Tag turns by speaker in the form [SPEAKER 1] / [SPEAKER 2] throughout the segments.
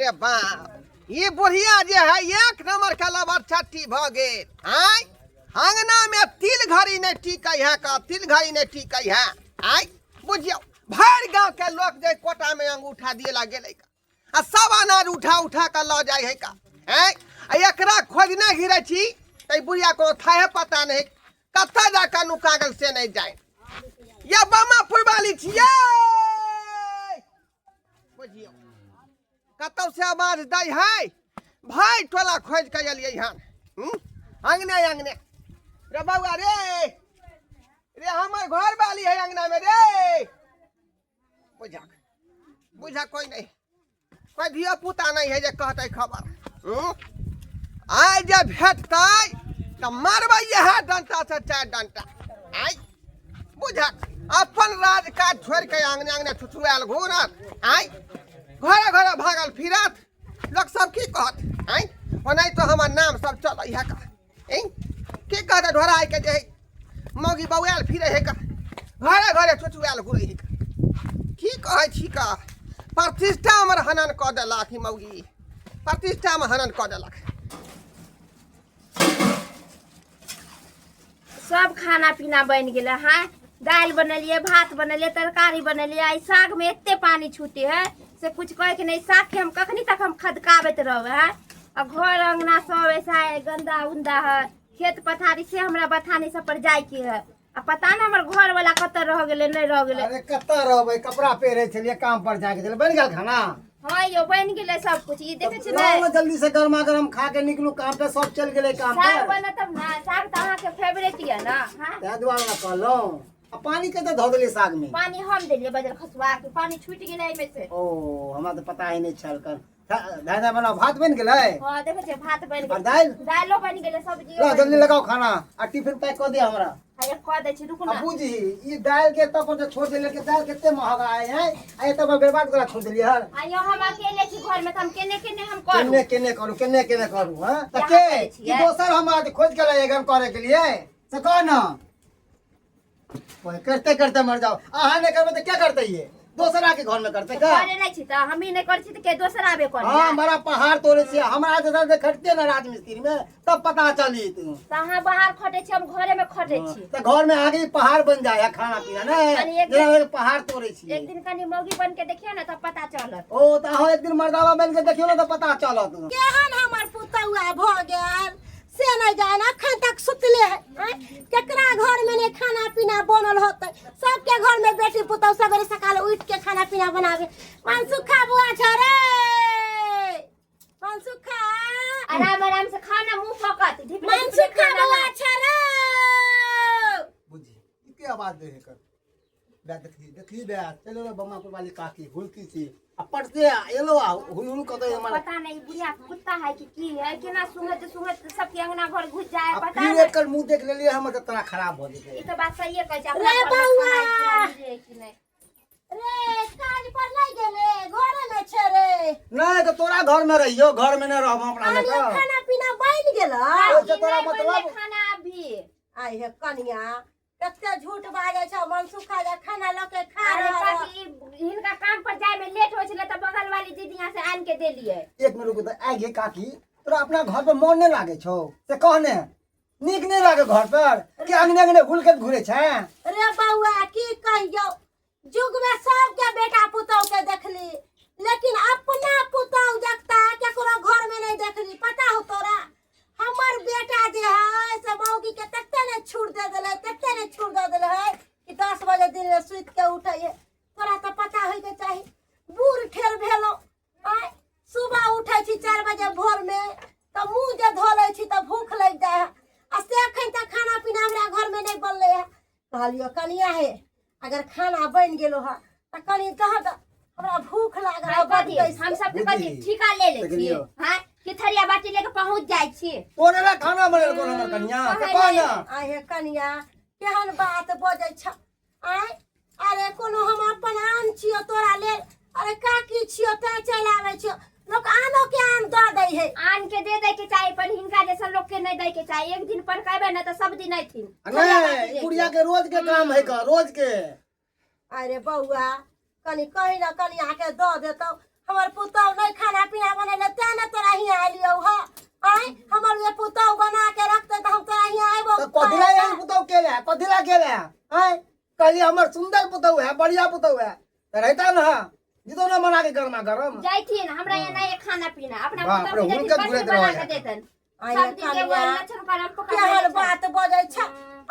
[SPEAKER 1] रे बाप, ई बुढ़िया जे है एक नंबर के लबर छट्टी भऽ गेल। आय अंगना में तिल घड़ी नहीं टिकै है का, तिल घड़ी नहीं टिकै है। आय बुझियौ भरि गांव के लोग जे कोटा में अंगूठा दिए ला गेलै का, आ सब अनाज उठा उठा के लऽ जाइ है का। आय आ एकरा खोजने घिरै छी तऽ ई बुढ़िया कोनो थाहे पता नहीं कतऽ जाकऽ नुका गेल से नहीं जाए। या बामापुर वाली छियै, बुझियौ कतौ से आवाज दै है। भाई टोला खोज के एलियै हन। अंगने अंगने रे बौआ रे, रे हमर घर वाली है अंगना में रे। बुझा बुझा कोई नहीं, कोई धिया पुता नहीं है जे कहते खबर। आइ जे भेटतै तऽ मारबै इएह डंटा से चारि डंटा। आइ बुझक अपन राज काज छोड़ि के अंगने अंगने छुछुआयल घूरत, आइ घरे घरे भागल फिरत, लोक सब की कहत? आइ ओनाहि तो हमर नाम सब चलै है का। की कहते ढोराइ के जे मौगी बौआयल फिरे है का, घरे घरे छुछुआयल घुरै है का। की कहै छी का, प्रतिष्ठा हमर हनन कऽ देलक ई मौगी, प्रतिष्ठा में हनन कऽ देलक।
[SPEAKER 2] सब खाना पीना बनि गेलै। हाँ दालि बनेलियै, भात बनेलियै, तरकारी बनेलियै। आइ सागमे एते पानी छूटे है से कुछ कहै के नहि। सागके हम कखनी तक हम खदकाबैत रहबै है। आ घर अंगना सब ऐसा है गंदा उंदा है, खेत पथारी से हमरा बथानी सब पर जाइके है। आ पता नहि हमर घर वाला कतऽ रह गेलै नहि रह गेलै।
[SPEAKER 3] अरे कतऽ रहबै, कपड़ा पहिरे छलियै, काम पर जाके छलियै। बनि गेल खाना?
[SPEAKER 2] हाँ यो बनि गेलै सब कुछ। ई देखै छियै
[SPEAKER 3] लाउ
[SPEAKER 2] ने
[SPEAKER 3] ने जल्दी से गरमा गरम खा के निकलू काम पे, सब चलि गेलै काम
[SPEAKER 2] साग
[SPEAKER 3] पर।
[SPEAKER 2] बनत तब ने, साग तऽ अहाँके फेवरेट यऽ ने। हाँ
[SPEAKER 3] ताहि दुआरे ने कहलहुँ। आ पानी कतऽ धऽ देलियै साग में?
[SPEAKER 2] पानी हम देलियै बजर खसुआ के, पानी छूटि गेलै एहिमे से।
[SPEAKER 3] ओ हमरा तऽ पता ही नहि छल। कर धाय धाय बनाओ। भात बनि गेलै?
[SPEAKER 2] हाँ देखै छियै भात बनि
[SPEAKER 3] और
[SPEAKER 2] गेलै,
[SPEAKER 3] दालि?
[SPEAKER 2] दालिओ बनि गेलै, सब्जियो
[SPEAKER 3] ला
[SPEAKER 2] बनि
[SPEAKER 3] जल्दी
[SPEAKER 2] गेलै।
[SPEAKER 3] लगाओ खाना आ टिफिन पैक कऽ दिअ हमरा।
[SPEAKER 2] हाँ, एक कऽ दै छी, रुकू
[SPEAKER 3] आ
[SPEAKER 2] ना।
[SPEAKER 3] बुझी ई दालि के तब पर छोड़ देलियै के दालि कते महग आए हैं, आ एतऽ पर बर्बाद करा छोड़ देलियै हन।
[SPEAKER 2] आ यो हम अकेले छी घर में तऽ हम केने केने हम करू?
[SPEAKER 3] केने केने करू, केने केने करू? हाँ तऽ
[SPEAKER 2] यहाँ
[SPEAKER 3] के
[SPEAKER 2] करै
[SPEAKER 3] ई
[SPEAKER 2] छियै।
[SPEAKER 3] दोसर हम आज खोज के लाए करे के लिए से कह ना। ओए, करते करते मर जाओ। अहाँ नहीं करबे तो क्या करते ये दोसरा के घर में करते का?
[SPEAKER 2] करे नहीं छी तऽ हमही नहीं करै छी तऽ के दोसर आबे करे?
[SPEAKER 3] हाँ बड़ा पहाड़ तोड़े छी हमरा जैसा जे खटते ना राजमिस्त्री में तब पता चली तू।
[SPEAKER 2] तऽ अहाँ बाहर खटै छी, हम घरे में खटै छी।
[SPEAKER 3] तो घर में आगे पहाड़ बन जाए है खाना पीना ने
[SPEAKER 2] कनी एक
[SPEAKER 3] जेना एक पहाड़ तोड़े छी।
[SPEAKER 2] एक दिन कनी मौगी बन के देखियौ ने तब पता चलत।
[SPEAKER 3] ओ तऽ अहाँ एक दिन मर्दावा बन के देखियौ ने तऽ पता चलत।
[SPEAKER 4] केहन हमर पुतौआ भऽ गेल से नहीं जान, अखन तक सुतले है। आँय? केकरा घर में नहीं खाना पीना बनल होते? सबके घर में बेटी पुतौ सवेरे सकाल उठ के खाना पीना बनावे। मनसुखा बुआ छ रे, मनसुखा
[SPEAKER 2] आराम आराम से खाना मुंह फकत ढिपले ढिपले
[SPEAKER 4] मनसुखा
[SPEAKER 2] खाना
[SPEAKER 4] बुआ
[SPEAKER 2] ना।
[SPEAKER 4] छ रे।
[SPEAKER 3] बुझी ई के आवाज दे है कर बे देखी देखी बे चलो रे बमापुर वाली काकी हुलकी छी आ पट से एलो आ हुल हुल कऽ हमर।
[SPEAKER 2] पता नहीं बुढ़िया कुत्ता है कि की है, केना सुंघत सुंघत सबके अंगना घर घुस जाए
[SPEAKER 3] आ
[SPEAKER 2] पता
[SPEAKER 3] फिर
[SPEAKER 2] नहीं।
[SPEAKER 3] एकर मुंह देख लेलियै हमर तऽ तोरा खराब भऽ जेतै।
[SPEAKER 2] ई तो बात सही कहै छै,
[SPEAKER 4] रे
[SPEAKER 2] अपना घर में
[SPEAKER 4] बौआ!
[SPEAKER 2] खाना है कि नहीं।
[SPEAKER 4] रे काज पर नहीं गेले, घरे में छे रे।
[SPEAKER 3] नहीं तो तोरा घर में रहियो, घर में नहीं रहबो अपना में
[SPEAKER 4] आलियो
[SPEAKER 3] तऽ।
[SPEAKER 4] खाना पीना बनि गेल?
[SPEAKER 3] ओहिसँ तोरा
[SPEAKER 2] नहीं बनलै
[SPEAKER 3] मतलब
[SPEAKER 2] खाना अभी।
[SPEAKER 4] आई हे कनिया कते झूठ बाजै छ। मनसुखा जे खाना लऽ के खा
[SPEAKER 2] अरे
[SPEAKER 4] रहल।
[SPEAKER 2] काकी, हिनका काम पर जाय में लेट होइ छलै तऽ बगल वाली दीदी यहाँ से आनि के देलियै।
[SPEAKER 3] एक मिनट रुकू तऽ। आइ गे काकी, तोरा अपना घर पर मन नहीं लागे छौ से कहने? नीक नहीं लागे घर पर कि अंगने अंगने हुल के घुरे छै?
[SPEAKER 4] रे बौआ की कहियौ, युग में सबके बेटा पुतौह के देखली लेकिन अपना पुतौह जगता केकरो घर में नहीं देखली। पता हो तोरा हमर बेटा जे है से मौगी के तते ने छूट दे देले, तते ने छूट दे देले है कि 10 बजे दिन में सुति के उठे है। तोरा तो पता होय के चाही, बूढ़ ठेर भेलो। आँय सुबह उठे छी 4 बजे भोर में तऽ मुँह जे धो लै छी तऽ भूख लागि जाइ है, आ से अखन तक खाना पीना हमरा घर में नहीं बनले है। कहलियो कनिया हे, अगर खाना बनि गेलो है तऽ कनि दह दह, हमरा भूख लागल है बड।
[SPEAKER 2] कथी हम सब के कथी ठीका ले ले छी?
[SPEAKER 3] देखलियौ।
[SPEAKER 2] हां कि थरिया बाटी लेके पहुंच जाइ छी।
[SPEAKER 3] तोरे ला खाना बनेलको हमर कनिया से कह ना।
[SPEAKER 4] आइ हे कनिया केहन बात बजै छ? आँय अरे कोनो हम अपन आन छियो तोरा लेल? अरे काकी छियो तैं चलि आबै छियो, लोक आनो के आन दऽ दै है।
[SPEAKER 2] आन के दे दै के चाही पर हिनका जैसन लोग के नहीं दै के चाही। एक दिन पर कहबै ना तऽ सब दिन अयथिन।
[SPEAKER 3] नहीं बुढ़िया के रोज के काम है का रोज के।
[SPEAKER 4] अरे बौआ कनि कही ना कनिया के दऽ देतौ। हमर पुतहु नहि खाना पीना बनेले तें ने तोरा हियाँ एलियौ ह। आँय, हमर जे पुतहु बना के रखतै तऽ हम तोरा हियाँ अयबौ।
[SPEAKER 3] तऽ कथी ला एहन पुतहु केले है, कथी ला केले है? आँय, कहलियै हमर सुंदर पुतहु है, बढ़िया पुतहु है, तऽ रहिता ने, जीतो ने बना के गरमा गरम।
[SPEAKER 2] जाइथिन हमरा यहाँ नहीं खाना पीना अपना
[SPEAKER 3] बाप रे,
[SPEAKER 2] पुतहु के
[SPEAKER 3] हुनके
[SPEAKER 2] जाइथिन,
[SPEAKER 3] घुरैत
[SPEAKER 2] बना
[SPEAKER 3] रहै
[SPEAKER 2] के
[SPEAKER 3] है।
[SPEAKER 2] देतन।
[SPEAKER 4] आँय,
[SPEAKER 2] सब दिन एगो
[SPEAKER 4] कनिया,
[SPEAKER 2] लक्षण करम पकड़
[SPEAKER 4] केहन बात बजै छ?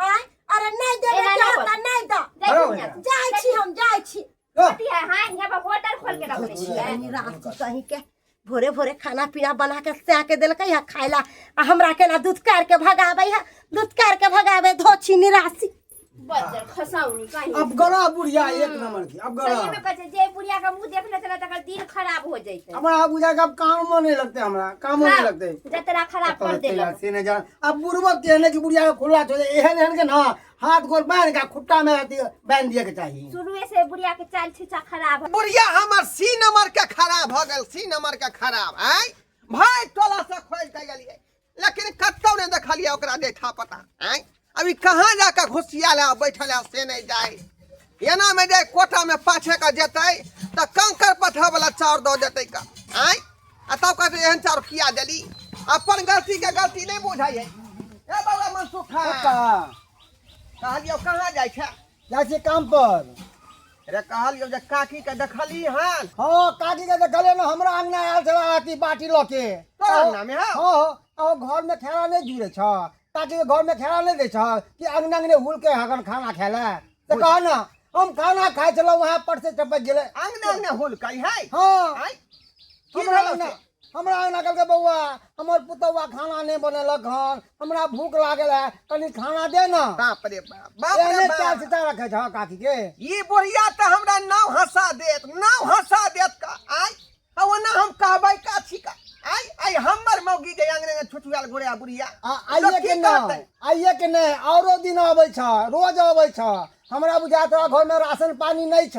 [SPEAKER 4] आँय, अरे नहि देबै
[SPEAKER 2] एना
[SPEAKER 4] के
[SPEAKER 2] नहि
[SPEAKER 4] तऽ नहि दऽ।
[SPEAKER 2] जाइथिन यहाँ।
[SPEAKER 4] जाइ छी, हम जाइ छी।
[SPEAKER 2] कथी है? हाँ, यहाँ पर होटल खोल के रखने छियै।
[SPEAKER 4] राशि कहीं के भोरे भोरे खाना पीना बना के सै के देलकै है खाय ला, आ हमरा केना दूध कार के भगाबै है, दूध कार के भगाबै धोछी निराशी।
[SPEAKER 2] बज्जर खसाउनी कहीं।
[SPEAKER 3] अब गरा बुढ़िया एक नंबर की, अब गरा।
[SPEAKER 2] सही में कहै छै जे बुढ़िया के मुंह देखने छलै तकर दिन खराब हो जैतै।
[SPEAKER 3] हमरा बुझा के अब कामो नहीं लगते, हमरा कामो नहीं लगते।
[SPEAKER 2] जतरा खराब कर देलक।
[SPEAKER 3] से नहीं जान अब बुढ़बो केहने की बुढ़िया के खुला छोड़ एहन एहन के ना हाथ गोर बांध के खुट्टा में अथी बांध दिए के चाहिए।
[SPEAKER 2] शुरुए से बुढ़िया के चाल छिचा खराब है।
[SPEAKER 1] बुढ़िया हमर सी नंबर के खराब हो गेल, सी नंबर के खराब। आय भाई टोला से खोज के गेलियै, लेकिन कतौ नहीं देखलियै ओकरा देखा पता। आय अभी कहाँ जाके घुसियाल है बैठल है से नहीं जाए। एना में जाए कोटा में पाछे के जेतै तऽ कंकड़ पत्थर वाला चाउर दऽ देतै का। आय आ तब कहतै एहन चाउर किया देली, अपन गलती के गलती नहीं बुझै है। ए बाबा मनसुख खा।
[SPEAKER 3] कक्का।
[SPEAKER 1] कहलियौ कहाँ जाइ छै?
[SPEAKER 3] जाइ छियै काम पर।
[SPEAKER 1] रे कहलियौ जे काकी के देखली हन?
[SPEAKER 3] हाँ, काकी के देखलियै ने, हमरा अंगना आयल छलै अथी बाटी लऽ के।
[SPEAKER 1] तोरा अंगना में? हाँ।
[SPEAKER 3] हाँ, हाँ, घर में खाना नहीं जुड़े छ, काकी के घर में खाना नहीं दै छ कि अंगना अंगने हुल के हगन खाना खेले। तऽ कह ना, हम खाना खाइ छलहुँ वहाँ पर से टपक गेलै।
[SPEAKER 1] अंगना अंगना हुल कई है?
[SPEAKER 3] हाँ।
[SPEAKER 1] आँय? की
[SPEAKER 3] हमरा
[SPEAKER 1] भेलौ
[SPEAKER 3] अंगना
[SPEAKER 1] से?
[SPEAKER 3] हमरा अंगना कहलकै बौआ हमर पुतौआ खाना नहीं बनेलक हन, हमरा भूख लागल है, कनी खाना दे ना।
[SPEAKER 1] बाप रे बाप, बाप रे
[SPEAKER 3] एहने
[SPEAKER 1] बाप।
[SPEAKER 3] चाल सीता रखे छ काकी के।
[SPEAKER 1] ई बुढ़िया तऽ हमरा नाव हंसा देत, नाव हंसा देत का। आय आ ओना हम कहबै का छी का। आय आय हमर मौगी जे अंगने में छुछुआल घुरे आ बुढ़िया।
[SPEAKER 3] आ आइए
[SPEAKER 1] तऽ
[SPEAKER 3] के
[SPEAKER 1] की
[SPEAKER 3] ना,
[SPEAKER 1] कहतै?
[SPEAKER 3] आइए के नहीं, औरो दिन अबै छ, रोज अबै छ। हमरा बुझा तोरा घर में राशन पानी नहीं छ,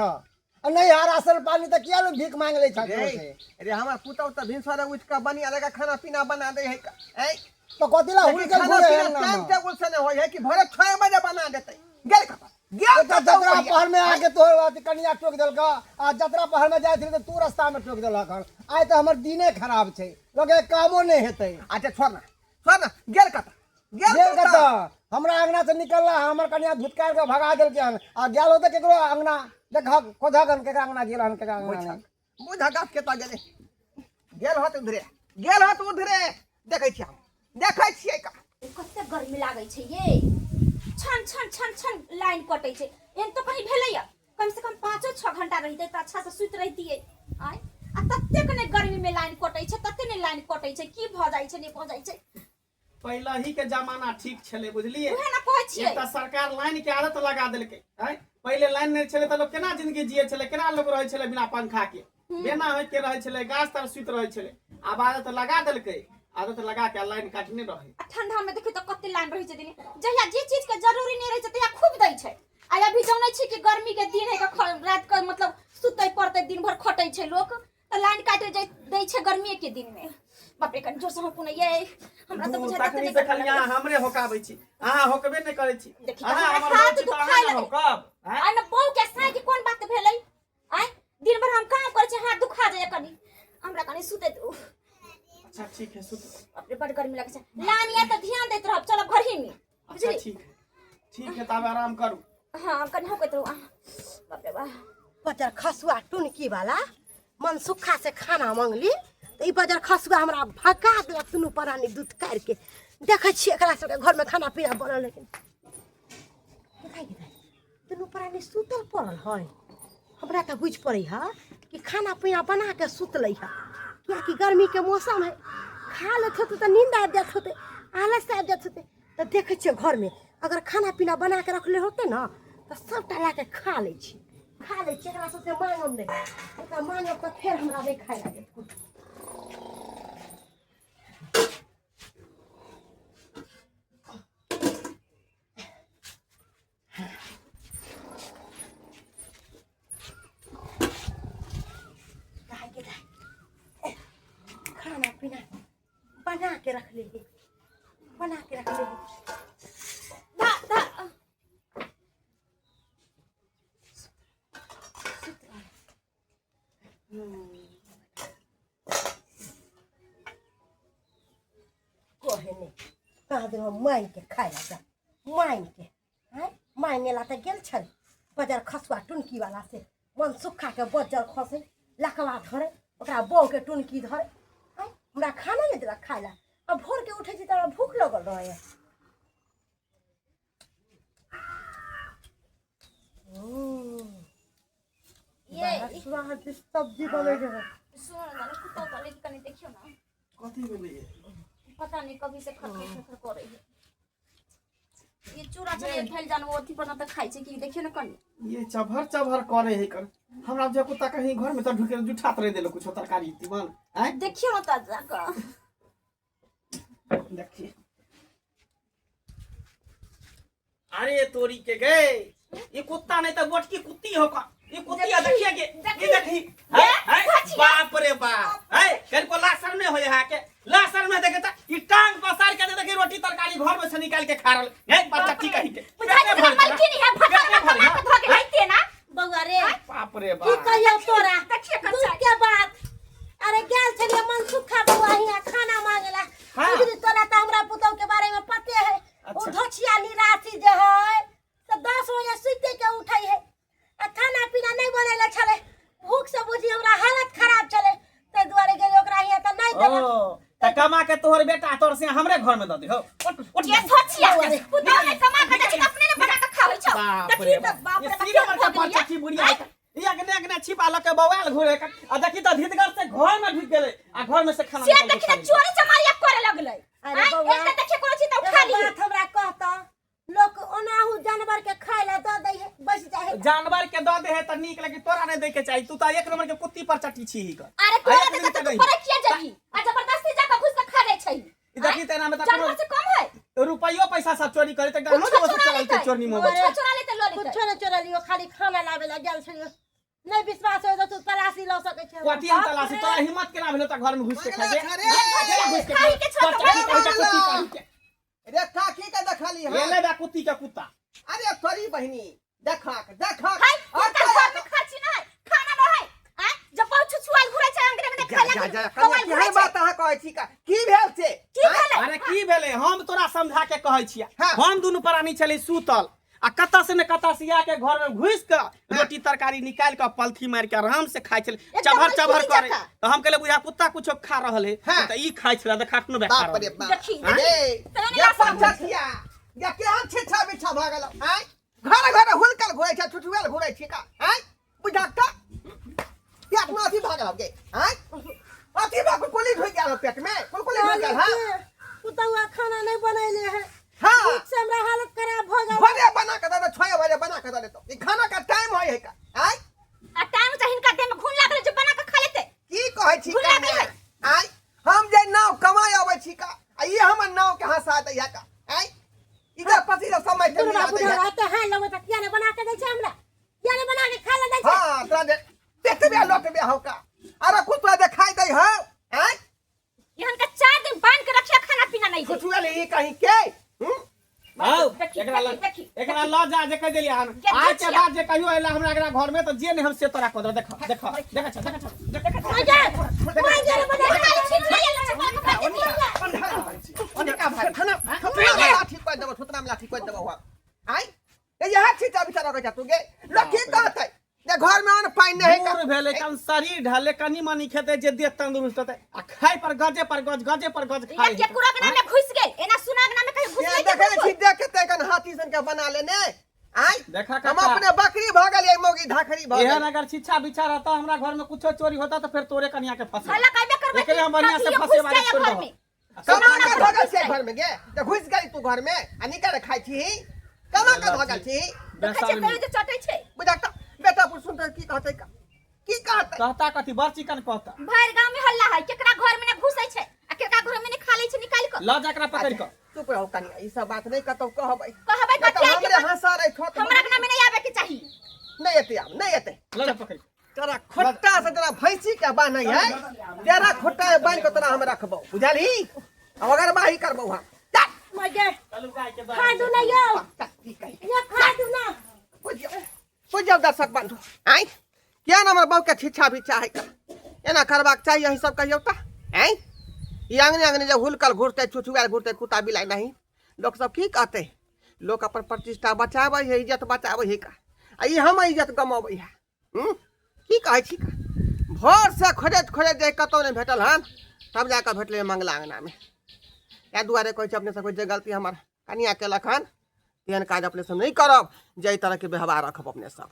[SPEAKER 3] आ नहीं है राशन पानी तऽ किया लोग भीख मांग लै छ
[SPEAKER 1] रे,
[SPEAKER 3] केकरो से?
[SPEAKER 1] रे हमर पुतौ तऽ भिनसरे उठि कऽ बनिया लगा खाना पीना बना दै है का। आय
[SPEAKER 3] तऽ कथी ला
[SPEAKER 1] लेकिन
[SPEAKER 3] हुलकल
[SPEAKER 1] खाना
[SPEAKER 3] घुरे
[SPEAKER 1] पीना
[SPEAKER 3] है अंगना
[SPEAKER 1] टाइम
[SPEAKER 3] में?
[SPEAKER 1] टेबुल से नहीं होय है कि भोरे 6 बजे बना देतै। गेल कतऽ? गेल
[SPEAKER 3] एकटा
[SPEAKER 1] कतऽ
[SPEAKER 3] जतरा
[SPEAKER 1] बुढ़िया?
[SPEAKER 3] पहर में आके तोहर अथी कनिया टोक देलक, आ जतरा पहर में जाइ छली तऽ तू रास्ता में टोक देलक हन। आइ तऽ हमर दिने खराब छै, लगे कामो नहि हेतै।
[SPEAKER 1] अच्छा छोड़ ना, छोड़ ना, गेल कतऽ? गेल
[SPEAKER 3] गेल
[SPEAKER 1] कतऽ?
[SPEAKER 3] कतऽ? हमरा अंगना से निकलला, हमर कनिया धुतकार के भगा देलकै हन। आ गेल होतै केकरो अंगना, देखहक खोजहक हन केकरा अंगना गेल हन, केकरा अंगना नहि।
[SPEAKER 1] बुझक गाछ केतऽ गेलै? गेल होत उधरे, गेल होत उधरे। देखै छियै हम, देखै छियै का।
[SPEAKER 5] कते गर्मी लागै छै ये, छन छन छन छन लाइन कटै छै। एहन तऽ कहीं भेलैया कम से कम 5-6 घंटा रहितै तऽ अच्छा से सुति रहितियै। आँय, आ ततेक ने गर्मी में लाइन कटै छै, तते ने लाइन कटै छै, की भऽ जाइ छै नहि भऽ जाइ छै।
[SPEAKER 6] पहले ही के जमाना ठीक छलै, बुझलियै?
[SPEAKER 5] उहे ने कहै छियै।
[SPEAKER 6] एकटा सरकार लाइन के आदत लगा देलकै। आँय, पहिले लाइन नहि छलै तऽ लोक केना जिंदगी जियै छलै, केना लोक रहै छलै बिना पंखा के, बिना होय के रहै छलै, गाछ तर सुति रहै छलै। आब आदत लगा देलकै, आदत लगा के लाइन काटने रहै।
[SPEAKER 5] आ ठंडा में देखियौ तऽ कते लाइन रहै छै दिन, जहिया जे चीज के जरूरी नहि रहै छै तहिया खूब दै छै। आ अभी जानै छी कि गर्मी के दिन है, रात के मतलब सुतै पड़तै, दिन भर खटै छै लोक, तऽ लाइन काटे दै छै गर्मी के दिन में। बाप रे, कनि जोर से हौंकू ने ये, हमरा तऽ बुझाइत
[SPEAKER 6] तखनी
[SPEAKER 5] नहि
[SPEAKER 6] से खाली अहाँ हमरे होकाबै छी, अहाँ होकबे नहि करै छी।
[SPEAKER 5] देखी,
[SPEAKER 6] अहाँ
[SPEAKER 5] हमरा
[SPEAKER 6] हमर
[SPEAKER 5] हाथ
[SPEAKER 6] बहू छी तऽ अहाँ
[SPEAKER 5] दुखाय
[SPEAKER 6] ने
[SPEAKER 5] लगै।
[SPEAKER 6] होकब, आँय?
[SPEAKER 5] आ ने बहू के साँय के कोन बात भेलै? आँय, दिन भर हम काम करै छी, हाथ दुखा जाइए, कनि हमरा कनि सुतै दू।
[SPEAKER 6] अच्छा ठीक है, सुत।
[SPEAKER 5] बाप रे, बड गर्मी लगै छै। लाइन या तऽ ध्यान दैत रहब, चलब घरही में।
[SPEAKER 6] अच्छा
[SPEAKER 5] बुझली?
[SPEAKER 6] ठीक है, ठीक है, तब आराम करू।
[SPEAKER 5] हाँ, कनि हौकैत रहू अहाँ। बाप रे बाप।
[SPEAKER 4] बजर खसुआ टुनकी वाला मन सुखा से खाना मांगली तऽ ई बजर खसुआ हमरा भगा देलक दुनू प्राणी दूध काटि के। देखै छियै एकरा सबके घरमे खाना पीना बनल, लेकिन देखै दुनू प्राणी सुतल पड़ल है। हमरा तऽ बुझि पड़ै है कि खाना पीना बना के सुतलै है, कियाकि गर्मीके मौसम है, खा लेत होतै तऽ नींद आबि जाइत होतै, आलस आबि जाइत होतै। तऽ देखै छियै घरमे अगर खाना पीना बना के रखले होतै ने तऽ सबटा लए के खा लै छी, खा लै छी। एकरा सबसे मांगब नहि, एकरा मांगब तऽ फेर हमरा नहि खाय लए देत। खाना पीना बना के रख ले, बना के रख ले।
[SPEAKER 5] धा धा
[SPEAKER 4] दिन हम मांगि के खाय ला जा मांगि के आँय मांगे ला तऽ गेल छल बजर खसुआ टुनकी वाला से मन सुखा के बजर खसै लकवा धरे ओकरा बहू के टुनकी धरे आँय हमरा खाना नहि देलक खाय ला आ भोर के उठै छी तऽ हमरा भूख लगल रहैए।
[SPEAKER 5] ये
[SPEAKER 4] बड़ा स्वादिष्ट सब्जी बनै छै।
[SPEAKER 5] सुनो ना कुत्ता तो लेके कनी देखियो ना।
[SPEAKER 6] कथी भेलै?
[SPEAKER 5] पता नहीं कभी से खर खर खर करे है। ये चूड़ा छलै फैल जान वो अथी पर न त खाइ छै कि देखियो ना कनी।
[SPEAKER 6] ये चभर चभर करे है कर हमरा जे कुत्ता कहीं घर में त ढुके जुठात रह देलो कुछो तरकारी तीमन आय।
[SPEAKER 5] देखियो ना त जाकर
[SPEAKER 6] देखिए। अरे तोरी के गए ये कुत्ता नहीं तो बोटकी कुत्ती हो का ये कुत्ती है। देखिए के ये देखी है है बाप रे बाप है कल को लाशर में हो यहाँ के लाशर में देखे त ई टांग पसार के देखी रोटी तरकारी घर में से निकाल के खा रहल है बच्चा की कही के
[SPEAKER 5] बुझाइ छै
[SPEAKER 6] पेटे भर
[SPEAKER 5] मलकिनी है भकर में
[SPEAKER 6] पेटे भर
[SPEAKER 5] कमा के धऽ के लाइते ना।
[SPEAKER 4] बौआ रे
[SPEAKER 6] बाप रे
[SPEAKER 4] की
[SPEAKER 6] बाप
[SPEAKER 4] कहियौ तोरा
[SPEAKER 5] देखिए
[SPEAKER 4] दुख
[SPEAKER 5] कच्चा
[SPEAKER 4] के बात। अरे गेल छलियै मनसुखा बौआ हियाँ खाना मांगे ला।
[SPEAKER 6] हाँ।
[SPEAKER 4] बुझली तोरा तऽ हमरा पुतहु के बारे में पते है। ओ
[SPEAKER 6] अच्छा।
[SPEAKER 4] धोछिया निराशी जे है से 10 बजे सुते के उठै है आ खाना पीना नहीं बनेले छलै। भूख से बुझी हमरा हालत खराब छलै ताहि दुआरे गेलियै ओकरा हियाँ तऽ नहि देलक।
[SPEAKER 6] ओ त कमा के तोहर बेटा तोहर से हमरे घर में दऽ दे हो उठ उठ
[SPEAKER 5] ये धोछिया
[SPEAKER 4] बौआ रे।
[SPEAKER 5] पुतहु ने कमा के दै छै तऽ अपने ने बना के खाबै छौ।
[SPEAKER 6] बाप
[SPEAKER 5] देखी
[SPEAKER 6] रे
[SPEAKER 5] तऽ बाप
[SPEAKER 6] ये
[SPEAKER 5] रे
[SPEAKER 6] सीधे
[SPEAKER 5] बाप
[SPEAKER 6] बड़का
[SPEAKER 5] भऽ गेलियै।
[SPEAKER 6] परचा बुढ़िया है। ये अगने अगने छिपा लके बवाल घुरे के आ देखी त धीतगर से घर में ढुक गेलै आ घर में से खाना
[SPEAKER 5] से
[SPEAKER 6] निकाल के
[SPEAKER 5] देखी
[SPEAKER 6] खा
[SPEAKER 5] तऽ
[SPEAKER 6] लेलकै।
[SPEAKER 5] चोरी चमारिया करे लगलै।
[SPEAKER 4] अरे
[SPEAKER 5] आँय,
[SPEAKER 4] बौआ,
[SPEAKER 5] एक तऽ देखिए कोनो चीज तऽ उठा
[SPEAKER 4] एगो
[SPEAKER 5] ली।
[SPEAKER 4] बात हमरा कहता लोक ओनाहु जानवर के खाय ला दऽ दै है बचि जाइ है।
[SPEAKER 6] जानवर के दऽ दे है त नीक लगी तोरा नहीं दे के चाही। तू त एक नंबर के कुत्ती पर चटी छी ही कर।
[SPEAKER 5] अरे तोरा
[SPEAKER 6] एक
[SPEAKER 5] देतै
[SPEAKER 6] दिन
[SPEAKER 5] तऽ तू
[SPEAKER 6] के
[SPEAKER 5] करे किया जेबही आ जबरदस्ती जाके घुस के खा जाइ छै।
[SPEAKER 6] ई देखी त एना में त
[SPEAKER 5] जानवर से कम है।
[SPEAKER 6] कोनो रुपैयो पैसा सब चोरी करे त गानो
[SPEAKER 5] कुछो
[SPEAKER 6] जो
[SPEAKER 5] चोरा
[SPEAKER 6] चलल
[SPEAKER 5] लेतै।
[SPEAKER 6] के चोरनी मोबाइल।
[SPEAKER 5] कुछो चोरा लेतै लऽ लेतै।
[SPEAKER 4] कुछो नहि चोरलियो खाली खाना लाबे ला गेल छलियो। नहीं विश्वास होय तऽ तू तलाशी लऽ सकै छै।
[SPEAKER 6] कथी हम तलाशी तोरा हिम्मत केना भेलो त घर में घुस के खा गे?
[SPEAKER 1] अरे,
[SPEAKER 6] केना घुस के
[SPEAKER 5] खाही के छौ तऽ
[SPEAKER 6] कुत्ती कही के कुत्ती कही के।
[SPEAKER 1] रे काकी के देखली
[SPEAKER 6] ये
[SPEAKER 1] हन।
[SPEAKER 6] ले बा कुत्ती के कुत्ता।
[SPEAKER 1] अरे तोरी बहिनी देखक देखक।
[SPEAKER 5] हाय, हुनकर घर में खर्ची नहि खाना नहि है। आँय, जब बहुत छुछुआल घुरै छै अंगने में
[SPEAKER 1] जा
[SPEAKER 5] खाय
[SPEAKER 1] जा
[SPEAKER 5] लगे
[SPEAKER 1] जा
[SPEAKER 5] बौआल
[SPEAKER 1] कनिया
[SPEAKER 5] घुरै
[SPEAKER 1] केहन
[SPEAKER 5] छै।
[SPEAKER 1] बात अहाँ कहै छी का की भेल से?
[SPEAKER 5] की भेलै?
[SPEAKER 6] अरे की भेलै हम तोरा समझा के कहै छियै।
[SPEAKER 1] हाँ।
[SPEAKER 6] हम दुनू प्राणी छली सुतल आ कतऽ से ने कतऽ से आके घर में घुसि के रोटी तरकारी निकालि के पलथी मारि के आराम से खाइ छलै।
[SPEAKER 5] एकदम
[SPEAKER 6] चभर चभर
[SPEAKER 5] मलकिनी
[SPEAKER 6] करे
[SPEAKER 5] जकाँ।
[SPEAKER 6] तऽ हम कहलियै बुझा कुत्ता कुछो खा रहल है
[SPEAKER 1] हाँ।
[SPEAKER 6] तऽ ई खाइ छलै तऽ खाटनो बे खा
[SPEAKER 1] बाप रे
[SPEAKER 6] रहल।
[SPEAKER 1] बाप।
[SPEAKER 5] देखी,
[SPEAKER 1] अरे,
[SPEAKER 5] तोरा नहि
[SPEAKER 1] ये
[SPEAKER 5] लाज शरम होइ छै।
[SPEAKER 1] पंचकिया, ये केहन छिछा बिछा भऽ गेलौ आँय? घर घर हुलकल घुरै छै छुछुएल घुरै छी का आँय? बुझा तऽ पेट में अथी भऽ गेलौ गे आँय? अथी भऽ कुलकुली ढुकि गेल पेट में कुलकुली ढुकि गेल। हाँ
[SPEAKER 4] पुतहुआ खाना नहीं बनैले है।
[SPEAKER 1] हाँ।
[SPEAKER 4] भूख से हमरा हालत खराब भऽ गेल।
[SPEAKER 1] भोरे बना के दऽ दे 6 बजे बना के दऽ देतौ। ई खाना के टाइम होइ है का आँय?
[SPEAKER 5] आ टाइम से हिनका देह में घुन लागल जे बना के खा लेतै।
[SPEAKER 1] की कहै छी
[SPEAKER 5] घुन लागल
[SPEAKER 1] कन्या?
[SPEAKER 5] है।
[SPEAKER 1] आँय हम जे नाव कमाय अबै छी का आ ई हमर नाव के हंसा दैया का आँय? इधर पसी समय के
[SPEAKER 4] दुर्गा
[SPEAKER 1] मिला
[SPEAKER 4] बुढ़ा
[SPEAKER 1] दैया।
[SPEAKER 4] रहते हैं लगो तऽ किया नहीं बना के दै छै हमरा? किया नहीं बना के खाय ला दै छै?
[SPEAKER 1] हाँ तोरा जे पेटबे लौटबे हौ का। अरे कुत्ता जे खाइ दै हौ आँय?
[SPEAKER 5] एहन के 4 दिन बांध के रखिया खाना पीना नहीं है।
[SPEAKER 1] छुछुएल ई कहीं के
[SPEAKER 6] आउ
[SPEAKER 5] देखी,
[SPEAKER 6] एकरा ल
[SPEAKER 5] देखी, देखी,
[SPEAKER 6] एकरा ल जा जे कहि देलियै हन।
[SPEAKER 5] के
[SPEAKER 6] आइ के
[SPEAKER 5] देखिया।
[SPEAKER 6] बाद जे कहियो अइला हमरा एकरा घर में तऽ जे नहीं हम से तोरा कऽ देबौ। देख देख देख छ देख छ देख
[SPEAKER 4] माय गे, माय गे, बना
[SPEAKER 1] ओनिका भाई खाना थुतना में लाठी कोइ देबौ थुतना में लाठी कोइ देबौ हम आँय? ये यह छिछा बिछा रखै छ तू गे। लोक की कहतै जे घर में अन्न पानि नहि है का?
[SPEAKER 6] बूढ़ भेलै कन शरीर ढले कनी मनी खेतै जे देह तंदुरुस्त होतै आ खाय पर गजे पर गज गजे पर गज
[SPEAKER 5] ये
[SPEAKER 6] खाय।
[SPEAKER 5] केकरो अंगना में घुस गेल एना सुना अंगना में कहीं घुस
[SPEAKER 1] ये
[SPEAKER 5] गेल
[SPEAKER 1] देखै छी देख के कन हाथी सन के बना लेने आँय?
[SPEAKER 6] देखा
[SPEAKER 1] हम
[SPEAKER 6] काका।
[SPEAKER 1] अपने बकरी भऽ गेलियै मौगी धाखरी भऽ
[SPEAKER 6] एहन
[SPEAKER 1] गेल।
[SPEAKER 6] अगर शिक्षा विचार रहता हमरा घर में कुछो चोरी होता तो फिर तोरे कनिया के फंसे।
[SPEAKER 5] हल्ला कहबे करबै
[SPEAKER 6] एकरे हम बढ़िया से
[SPEAKER 5] कहियो
[SPEAKER 6] फंसे
[SPEAKER 5] घुस
[SPEAKER 6] वाले
[SPEAKER 5] जाइए
[SPEAKER 6] छोड़
[SPEAKER 5] घर
[SPEAKER 6] दहो।
[SPEAKER 5] में।
[SPEAKER 1] कमा के भऽ गेल छै घर में गे तऽ घुसि गेली तू घर में आ निकाल खाइ छी कमा के भऽ गेल छी।
[SPEAKER 5] देखै छियै कहियो जे चटै छै।
[SPEAKER 1] बुझा तऽ बेटा पुर सुनतै की कहतै का? की कहतै?
[SPEAKER 6] कहता कथी बड़ चिकन कहता।
[SPEAKER 5] भरि गांव में हल्ला है केकरा घर में ने घुसै छै आ केकरा घर में ने खा लै छै निकालि कऽ।
[SPEAKER 6] ल जा एकरा पकड़ि कऽ।
[SPEAKER 1] चुप रहू कनिया ई सब बात नहीं कतौ कहबै।
[SPEAKER 5] कहबै
[SPEAKER 1] नहीं तऽ
[SPEAKER 5] कथी आइ
[SPEAKER 1] हमरे
[SPEAKER 5] के
[SPEAKER 1] हंसा रहे ठोक।
[SPEAKER 5] हमरा अंगना में नहीं आबे के चाही।
[SPEAKER 1] नहीं एतै आब नहीं एतै।
[SPEAKER 6] ल जा पकड़ि कऽ।
[SPEAKER 1] तोरा खोटा से तोरा भैंसी के बान्है है तेरा खोटा में बान्हि के तोरा हम रखबौ बुझलही? अब अगर बाही करबौ हम। चल।
[SPEAKER 4] माय गे,
[SPEAKER 6] चलू गाय के
[SPEAKER 4] खा दू ना यौ।
[SPEAKER 1] चल, की कही?
[SPEAKER 4] ये खा दू ना।
[SPEAKER 1] बुझियौ दर्शक बंधु आँय किया ने हमर बहू के छिछा बिछा है का? एना करबाक चाही अहीं सब कहियौ तऽ आँय? ई अंगने अंगने जब हुलकल घुरतै छुछुआल घुरतै कुत्ता बिलाइ नहीं। लोक सब की कहतै? लोक अपन प्रतिष्ठा बचाबै है, इज्जत बचाबै है का, आ ई हम इज्जत गमाबै है। की कहै छी का? भोर से खोजैत खोजैत जे कतहु नहि भेटल हन, तब जाकऽ भेटलै मंगला अङ्गनामे। एहि दुआरे कहै छी अपने सबके, जे गलती हमर कनिया केलक हन तेहन काज अपने सब नहि करब, जे एहि तरहके व्यवहार रखब अपने सब।